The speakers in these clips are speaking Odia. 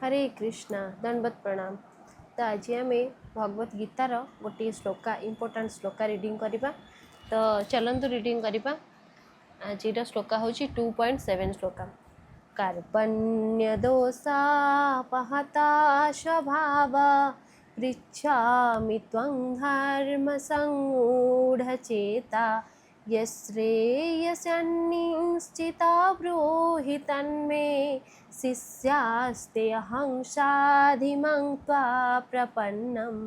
ହରେ କୃଷ୍ଣ, ଦଣ୍ଡବତ ପ୍ରଣାମ। ତ ଆଜି ଆମେ ଭଗବତ ଗୀତାର ଗୋଟିଏ ଶ୍ଲୋକା, ଇମ୍ପୋର୍ଟାଣ୍ଟ ଶ୍ଲୋକା ରିଡ଼ିଂ କରିବା। ତ ଚାଲନ୍ତୁ ରିଡ଼ିଂ କରିବା। ଆଜିର ଶ୍ଲୋକା ହେଉଛି 2.7 ଶ୍ଲୋକା। कार्पण्यदोषापहता स्वभाव पृच्छामि त्वं धर्मसम्मूढचेता यश्रेयस्यन्निश्चिता ब्रूहि तन्मे शिष्यास्ते अहं शाधि मां त्वां प्रपन्नम्।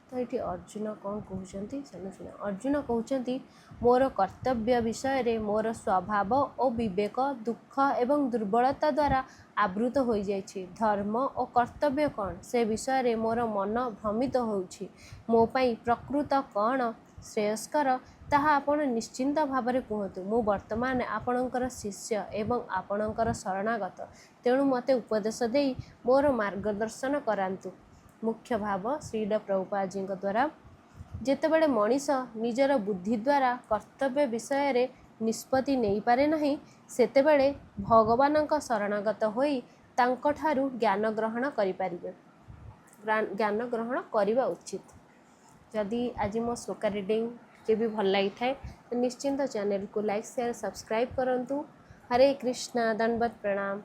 ତ ଏଠି ଅର୍ଜୁନ କ'ଣ କହୁଛନ୍ତି, ଚାଲୁ ଶୁଣ। ଅର୍ଜୁନ କହୁଛନ୍ତି, ମୋର କର୍ତ୍ତବ୍ୟ ବିଷୟରେ ମୋର ସ୍ୱଭାବ ଓ ବିବେକ ଦୁଃଖ ଏବଂ ଦୁର୍ବଳତା ଦ୍ୱାରା ଆବୃତ ହୋଇଯାଇଛି। ଧର୍ମ ଓ କର୍ତ୍ତବ୍ୟ କ'ଣ, ସେ ବିଷୟରେ ମୋର ମନ ଭ୍ରମିତ ହେଉଛି। ମୋ ପାଇଁ ପ୍ରକୃତ କ'ଣ ଶ୍ରେୟସ୍କର, ତାହା ଆପଣ ନିଶ୍ଚିନ୍ତ ଭାବରେ କୁହନ୍ତୁ। ମୁଁ ବର୍ତ୍ତମାନ ଆପଣଙ୍କର ଶିଷ୍ୟ ଏବଂ ଆପଣଙ୍କର ଶରଣାଗତ, ତେଣୁ ମୋତେ ଉପଦେଶ ଦେଇ ମୋର ମାର୍ଗଦର୍ଶନ କରାନ୍ତୁ। ମୁଖ୍ୟ ଭାବ ଶ୍ରୀଲ ପ୍ରଭୁପାଦଜୀଙ୍କ ଦ୍ୱାରା। ଯେତେବେଳେ ମଣିଷ ନିଜର ବୁଦ୍ଧି ଦ୍ୱାରା କର୍ତ୍ତବ୍ୟ ବିଷୟରେ ନିଷ୍ପତ୍ତି ନେଇପାରେ ନାହିଁ, ସେତେବେଳେ ଭଗବାନଙ୍କ ଶରଣାଗତ ହୋଇ ତାଙ୍କଠାରୁ ଜ୍ଞାନ ଗ୍ରହଣ କରିପାରିବେ, ଜ୍ଞାନ ଗ୍ରହଣ କରିବା ଉଚିତ। ଯଦି ଆଜି ମୋ ଶ୍ଲୋକା ରିଡ଼ିଂ ଟିକେ ବି ଭଲ ଲାଗିଥାଏ, ତ ନିଶ୍ଚିନ୍ତ ଚ୍ୟାନେଲକୁ ଲାଇକ୍, ସେୟାର, ସବସ୍କ୍ରାଇବ୍ କରନ୍ତୁ। ହରେ କୃଷ୍ଣ, ଦଣ୍ଡବତ ପ୍ରଣାମ।